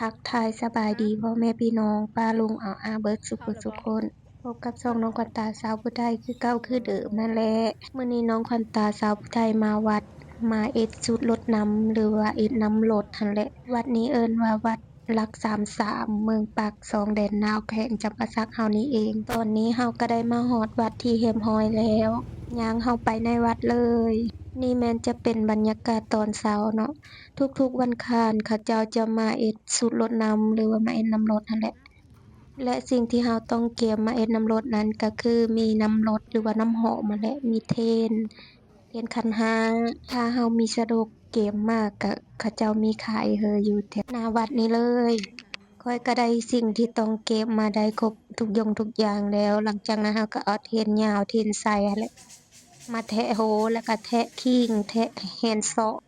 ທັກທາຍສະບາຍດີພໍ່ແມ່ພີ່ນ້ອງປ້າລຸງອາອາເບິດສູ່ຜູ້ສູ່ຄົນ. ພົບກັບຊ່ອງນ້ອງຂວັນຕາສາວຜູ້ໄທຄືເກົ່າຄືເດີມນັ້ນແຫຼະ. ມື້ນີ້ນ້ອງຂວັນຕາສາວຜູ້ໄທມາວັດ ມາເຮັດສູດລົດນຳ ຫຼືວ່າເຮັດນຳລົດຫັ້ນແຫຼະ. ວັດນີ້ເອີ້ນວ່າວັດຫຼັກສາມສາມ ເມືອງປາກຊ່ອງ ແດນນາວ ແຂວງຈຳປາສັກເຮົານີ້ເອງ. ຕອນນີ້ເຮົາກໍໄດ້ມາຮອດວັດທີ່ຮຽບຮ້ອຍແລ້ວ ຍ່າງເຂົ້າໄປໃນວັດເລີຍ. ນີ້ແມ່ນຈະເປັນບັນຍາກາດຕອນເຊົ້າເນາະ. ທຸກໆວັນຄານເຂົາເຈົ້າຈະມາເຮັດສູດລົດນຳ ຫຼືວ່າມາເຮັດນຳລົດຫັ້ນແຫຼະ. ແລະ ສິ່ງທີ່ເຮົາຕ້ອງກຽມມາເຮັດນຳລົດນັ້ນກໍຄືມີນຳລົດ ຫຼືວ່ານຳຫອມຫັ້ນແຫຼະ, ມີທຽນ, ທຽນຂັນຫ້າ. ຖ້າເຮົາມີສະດົກກຽມມາ ກະເຂົາເຈົ້າມີຂາຍໃຫ້ຢູ່ແຖວໜ້າວັດນີ້ເລີຍ. ຂ້ອຍກໍໄດ້ສິ່ງທີ່ຕ້ອງເກັບມາໄດ້ຄົບທຸກຢ່າງທຸກຢ່າງແລ້ວ. ຫຼັງຈາກນັ້ນເຮົາກໍເອົາທຽນຍາວ ທຽນໃສຫັ້ນແຫຼະ ມາແທະໂຮ ແລ້ວກໍແທະຄີງ ແທະແຮນຊອກ.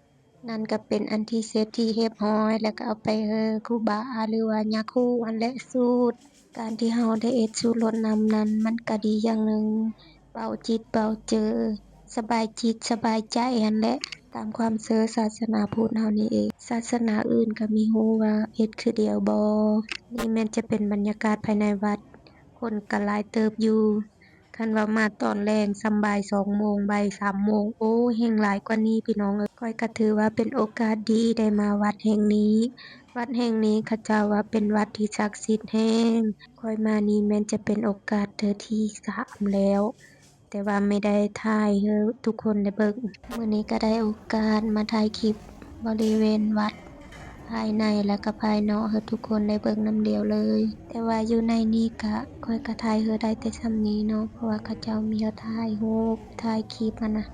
ນັ້ນກໍເປັນອັນທີ່ເສັດທີ່ຮຽບຮ້ອຍ ແລ້ວກໍເອົາໄປໃຫ້ຄູບາ ຫຼືວ່າຍາຄູຫັ້ນແຫຼະສູດ. ການທີ່ເຮົາໄດ້ເຮັດສູດລົດນຳນັ້ນ ມັນກໍດີຢ່າງໜຶ່ງ ເບົາຈິດເບົາເຈີ ສະບາຍຈິດສະບາຍໃຈຫັ້ນແຫຼະ. ຕາມຄວາມເຊື່ອສາສະໜາພຸດເຮົານີ້ເອງ. ສາສະໜາອື່ນກໍມີຮູ້ວ່າເຮັດຄືດຽວບໍ່. ນີ້ແມ່ນຈະເປັນບັນຍາກາດພາຍໃນວັດ. ຄົນກໍຫຼາຍເຕີບຢູ່. ຄັນວ່າມາຕອນແລງ ສ່ຳບ່າຍສອງໂມງ ບ່າຍສາມໂມງ ໂອ້ ແຮ່ງຫຼາຍກວ່ານີ້ພີ່ນ້ອງເອີຍ. ຂ້ອຍກໍຖືວ່າເປັນໂອກາດດີໄດ້ມາວັດແຫ່ງນີ້. ວັດແຫ່ງນີ້ເຂົາເຈົ້າວ່າເປັນວັດທີ່ສັກສິດແຮງ. ຂ້ອຍມານີ້ແມ່ນຈະເປັນໂອກາດເທື່ອທີສາມແລ້ວ ແຕ່ວ່າໄມ່ໄດ້ຖ່າຍໃຫ້ທຸກຄົນໄດ້ເບິ່ງ. ມື້ນີ້ກໍໄດ້ໂອກາດມາຖ່າຍຄລິບບໍລິເວນວັດ ພາຍໃນ ແລະ ກໍພາຍນອກໃຫ້ທຸກຄົນໄດ້ເບິ່ງນຳດຽວເລີຍ. ແຕ່ວ່າຢູ່ໃນນີ້ກະ ຂ້ອຍກະຖ່າຍເຮີໄດ້ແຕ່ສ່ຳນີ້ເນາະ ເພາະວ່າເຂົາເຈົ້າມີໃຫ້ຖ່າຍຮູບ ຖ່າຍຄລິບຫັ້ນນະ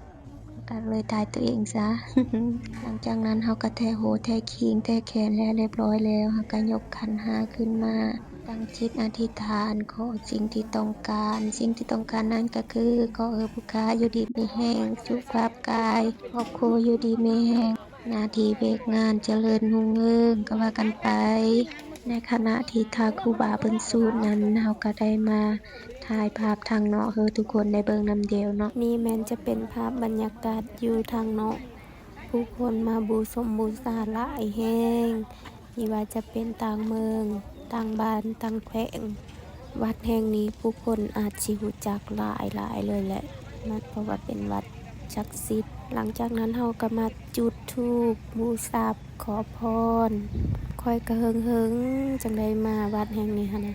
ກະເລີຍຖ່າຍໂຕເອງຊະ. ຫຼັງຈາກນັ້ນເຮົາກະແທະໂຮ ແທະຄີງ ແທະແຂນແລ້ວຮຽບຮ້ອຍແລ້ວ ເຮົາກະຍົກຂັນຫ້າຂຶ້ນມາ ຕັ້ງຈິດອະທິຖານຂໍສິ່ງທີ່ຕ້ອງການ. ສິ່ງທີ່ຕ້ອງການນັ້ນກະຄື ຂໍໃຫ້ຜູ້ຂ້າຢູ່ດີມີແຮງ ສຸຂະພາບກາຍ ຄອບຄົວຢູ່ດີມີແຮງ ໜ້າທີ່ວຽກງານຈະເລີນຮຸ່ງເຮືອງກໍວ່າກັນໄປ. ໃນຂະນະທີ່ທ່ານຄູບາເພິ່ນສູດນັ້ນ ເຮົາກໍໄດ້ມາຖ່າຍພາບທາງນອກໃຫ້ທຸກຄົນໄດ້ເບິ່ງນຳດຽວເນາະ. ນີ້ແມ່ນຈະເປັນພາບບັນຍາກາດຢູ່ທາງນອກ. ຜູ້ຄົນມາບູຊົມບູຊາຫຼາຍແຮງ. ບໍ່ວ່າຈະເປັນຕ່າງເມືອງ, ຕ່າງບ້ານ, ຕ່າງແຂວງ, ວັດແຫ່ງນີ້ຜູ້ຄົນອາດຊິຮູ້ຈັກຫຼາຍໆເລີຍແຫຼະ ເພາະວ່າເປັນວັດສັກສິດ. ຫຼັງຈາກນັ້ນເຮົາກໍມາຈຸດທູບບູຊາ ຂໍພອນ. ຂ້ອຍກໍເຫິງໆຈັ່ງໄດ້ມາວັດແຫ່ງນີ້ຫັ້ນນະ.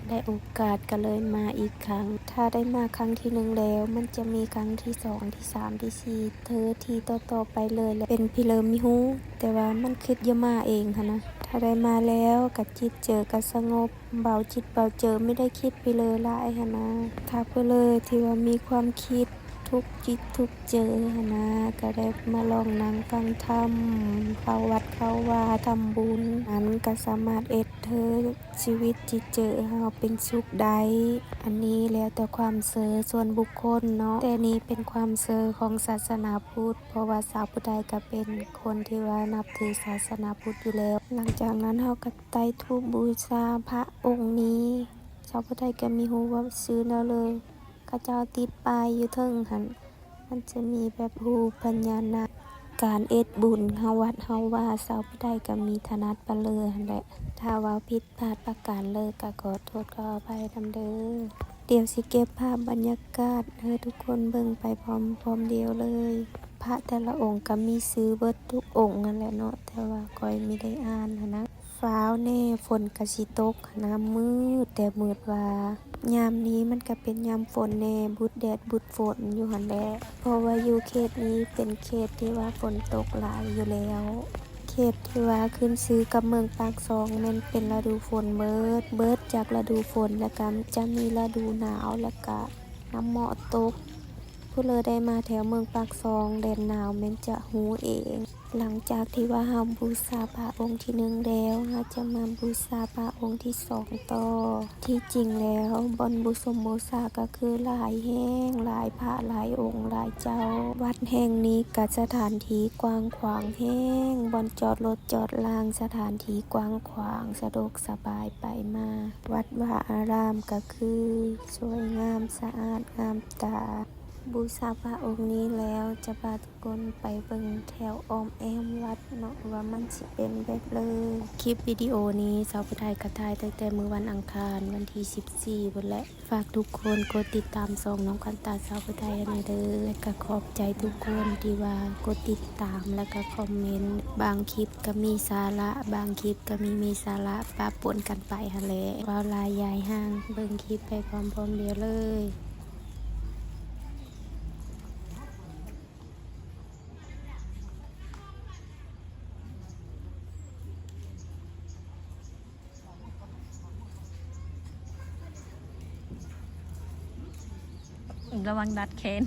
ໄດ້ໂອກາດກໍເລີຍມາອີກຄັ້ງ. ຖ້າໄດ້ມາຄັ້ງທີໜຶ່ງແລ້ວ ມັນຈະມີຄັ້ງທີສອງ, ທີສາມ, ທີສີ່ ເທື່ອທີ່ຕໍ່ໆໄປເລີຍແຫຼະ. ເປັນພີເລີມີຮູ້ ແຕ່ວ່າມັນຄິດຢາກມາເອງຫັ້ນນະ. ຖ້າໄດ້ມາແລ້ວກໍຈິດເຈີກໍສະຫງົບ, ເບົາຈິດເບົາເຈີ, ບໍ່ໄດ້ຄິດພີເລີຫຼາຍຫັ້ນນະ. ຖ້າຜູ້ເລີທີ່ວ່າມີຄວາມຄິດທຸກຈິດທຸກເຈີຫັ້ນນະ ກໍໄດ້ມາລອງນັ່ງຟັງທຳ, ເຂົ້າວັດເຂົ້າວາ, ທຳບຸນ, ອັນກໍສາມາດເຮັດໃຫ້ ຊີວິດຈິດເຈີເຮົາເປັນສຸກໄດ້. ອັນນີ້ແລ້ວແຕ່ຄວາມເຊື່ອສ່ວນບຸກຄົນເນາະ, ແຕ່ນີ້ເປັນຄວາມເຊື່ອຂອງສາສະໜາພຸດ, ເພາະວ່າສາວຜູ້ໄທກໍເປັນຄົນທີ່ວ່ານັບຖືສາສະໜາພຸດຢູ່ແລ້ວ. ຫຼັງຈາກນັ້ນເຮົາກໍໄຕ້ທູບບູຊາພະອົງນີ້, ສາວຜູ້ໄທກໍມີຮູ້ວ່າຊື່ແນວເລີຍ, ເຂົາເຈົ້າຕິດປ້າຍຢູ່ເທິງຫັ້ນ. ມັນຈະມີແບບຮູບພະຍານາກ. ການເຮັດບຸນເຮົາວັດເຮົາວາ ຊາວຜູ້ໃດກໍມີຖະໜັດປານເລີຫັ້ນແຫຼະ. ຖ້າເວົ້າຜິດພາດປະການໃດກໍຂໍໂທດຂໍອະໄພນຳເດີ. ດຽວຊິເກັບພາບບັນຍາກາດໃຫ້ທຸກຄົນເບິ່ງໄປພ້ອມໆດຽວເລີຍ. ພະແຕ່ລະອົງກໍມີຊື່ເບິດທຸກອົງຫັ້ນແຫຼະເນາະ, ແຕ່ວ່າຂ້ອຍມີໄດ້ອ່ານຫັ້ນນະ. ຟ້າວແດ່ ຝົນກະຊິຕົກຫັ້ນນະ, ມືດແຕ່ມືດວ່າ. ຍາມນີ້ມັນກະເປັນຍາມຝົນແດ່, ບຸດແດດບຸດຝົນຢູ່ຫັ້ນແຫຼະ, ເພາະວ່າຢູ່ເຂດນີ້ເປັນເຂດທີ່ວ່າຝົນຕົກຫຼາຍຢູ່ແລ້ວ. ເຂດທີ່ວ່າຂຶ້ນຊື່ກັບເມືອງປາກຊ່ອງແມ່ນເປັນລະດູຝົນເບີດ, ເບີດຈາກລະດູຝົນ ແລ້ວກະຈະມີລະດູໜາວ ແລ້ວກະນ້ຳເໝາະຕົກ. ຜູ້ເລີໄດ້ມາແຖວເມືອງປາກຊ່ອງ ແດນໜາວ ແມ່ນຈະຮູ້ເອງ. ຫຼັງຈາກທີ່ວ່າເຮົາບູຊາພະອົງທີໜຶ່ງແລ້ວ, ເຮົາຈະມາບູຊາພະອົງທີສອງຕໍ່. ທີ່ຈິງແລ້ວ ບ່ອນບູຊົມບູຊາກໍຄືຫຼາຍແຮງ, ຫຼາຍພະ, ຫຼາຍອົງ, ຫຼາຍເຈົ້າ. ວັດແຫ່ງນີ້ກໍສະຖານທີ່ກວ້າງຂວາງແຮງ, ບ່ອນຈອດລົດຈອດລາງ, ສະຖານທີ່ກວ້າງຂວາງ, ສະດວກສະບາຍໄປມາ. ວັດວາອາຣາມກໍຄືສວຍງາມ, ສະອາດງາມຕາ. ບູຊາພະອົງນີ້ແລ້ວ ຈະພາທຸກຄົນໄປເບິ່ງແຖວອ້ອມແອ້ມວັດເນາະ ວ່າມັນຊິເປັນແບບໃດ. ຄລິບວິດີໂອນີ້ ສາວຜູ້ໄທກະຖ່າຍຕັ້ງແຕ່ມື້ວັນອັງຄານ ວັນທີສິບສີ່ພຸ້ນແຫຼະ. ຝາກທຸກຄົນກົດຕິດຕາມຊ່ອງນ້ອງຂວັນຕາສາວຜູ້ໄທໃຫ້ແດ່ເດີ ແລະກະຂອບໃຈທຸກຄົນທີ່ວ່າກົດຕິດຕາມ ແລະກະຄອມເມັນ. ບາງຄລິບກະມີສາລະ ບາງຄລິບກະມີມີສາລະ ປະປົນກັນໄປຫັ້ນແຫຼະ. ເວົ້າຫຼາຍຢາຍຫ່າງ ເບິ່ງຄລິບໄປພ້ອມໆດຽວເລີຍ. ລະວັງດັດແຂນ.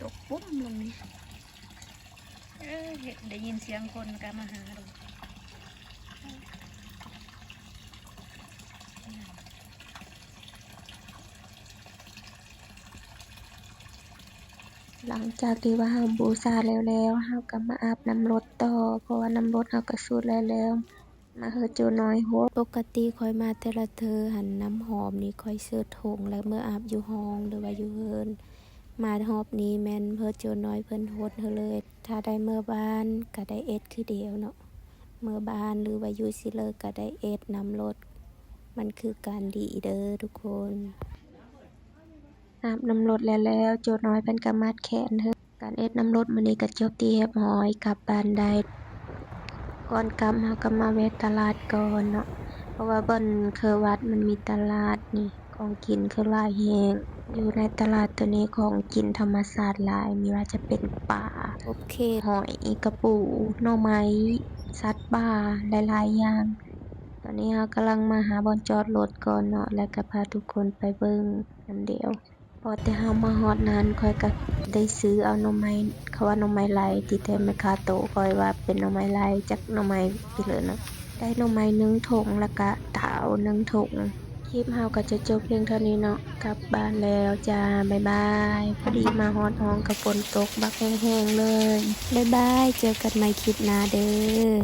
ຕົກປຸ້ມລົງນີ້ ເອີ ເຫັນ ໄດ້ຍິນສຽງຄົນກະມາຫາໂລດ. ຫຼັງຈາກທີ່ວ່າເຮົາບູຊາແລ້ວໆ ເຮົາກະມາອາບນ້ຳລົດຕໍ່ ເພາະວ່ານ້ຳລົດເຮົາກະສູດແລ້ວແລ້ວ. ມາເຮີໂຈນ້ອຍໂຮດ. ປົກກະຕິຂ້ອຍມາແຕ່ລະເທື່ອຫັ້ນ ນ້ຳຫອມນີ້ຂ້ອຍເສີດຖົງ ແລະເມືອອາບຢູ່ຫ້ອງ ຫຼືວ່າຢູ່ເຮືອນ. ມາຮອບນີ້ແມ່ນເຮີໂຈນ້ອຍເພິ່ນໂຮດເຮີເລີຍ. ຖ້າໄດ້ເມືອບ້ານກະໄດ້ເອັດຄືດຽວເນາະ. ເມືອບ້ານ ຫຼືວ່າຢູ່ຊິເລີກະໄດ້ເອັດນ້ຳລົດ. ມັນຄືການດີເດີທຸກຄົນ. ອາບນ້ຳລົດແລ້ວໆ ໂຈນ້ອຍເພິ່ນກະມັດແຂນເຮີ. ການເຮັດນ້ຳລົດມື້ນີ້ກະຈົບທີ່ຮຽບຮ້ອຍ ກັບບ້ານໄດ້. ກ່ອນກັບເຮົາກະມາແວ່ຕະຫຼາດກ່ອນເນາະ ເພາະວ່າບ່ອນເຄີວັດມັນມີຕະຫຼາດນີ້ ຂອງກິນຄືຫຼາຍແຮງ. ຢູ່ໃນຕະຫຼາດໂຕນີ້ຂອງກິນທຳມະຊາດຫຼາຍ ມີວ່າຈະເປັນປາ ໂອເຄ ຫອຍ ກະປູ ໜໍ່ໄມ້ ສັດປ່າ ຫຼາຍໆຢ່າງ. ຕອນນີ້ເຮົາກຳລັງມາຫາບ່ອນຈອດລົດກ່ອນເນາະ ແລ້ວກະພາທຸກຄົນໄປເບິ່ງນຳດຽວ. ພໍແຕ່ເຮົາມາຮອດນັ້ນ ຂ້ອຍກະໄດ້ຊື້ເອົາໜໍ່ໄມ້ ເຂົາວ່າໜໍ່ໄມ້ໄລ່ ທີ່ແທ້ແມ່ຄ້າໂຕ້ຂ້ອຍວ່າເປັນໜໍ່ໄມ້ໄລ່ ຈັກໜໍ່ໄມ້ອີ່ເຫຼີເນາະ. ໄດ້ໜໍ່ໄມ້ໜຶ່ງຖົງ ແລ້ວກະເຕົ້າໜຶ່ງຖົງ. ຄລິບເຮົາກະຈະຈົບພຽງເທົ່ານີ້ເນາະ ກັບບ້ານແລ້ວຈ້າ ບາຍບາຍ. ພໍດີມາຮອດຫ້ອງກະຝົນຕົກບັກແຮງໆເລີຍ. ບາຍບາຍ ເຈີກັນໃໝ່ຄລິບໜ້າເດີ.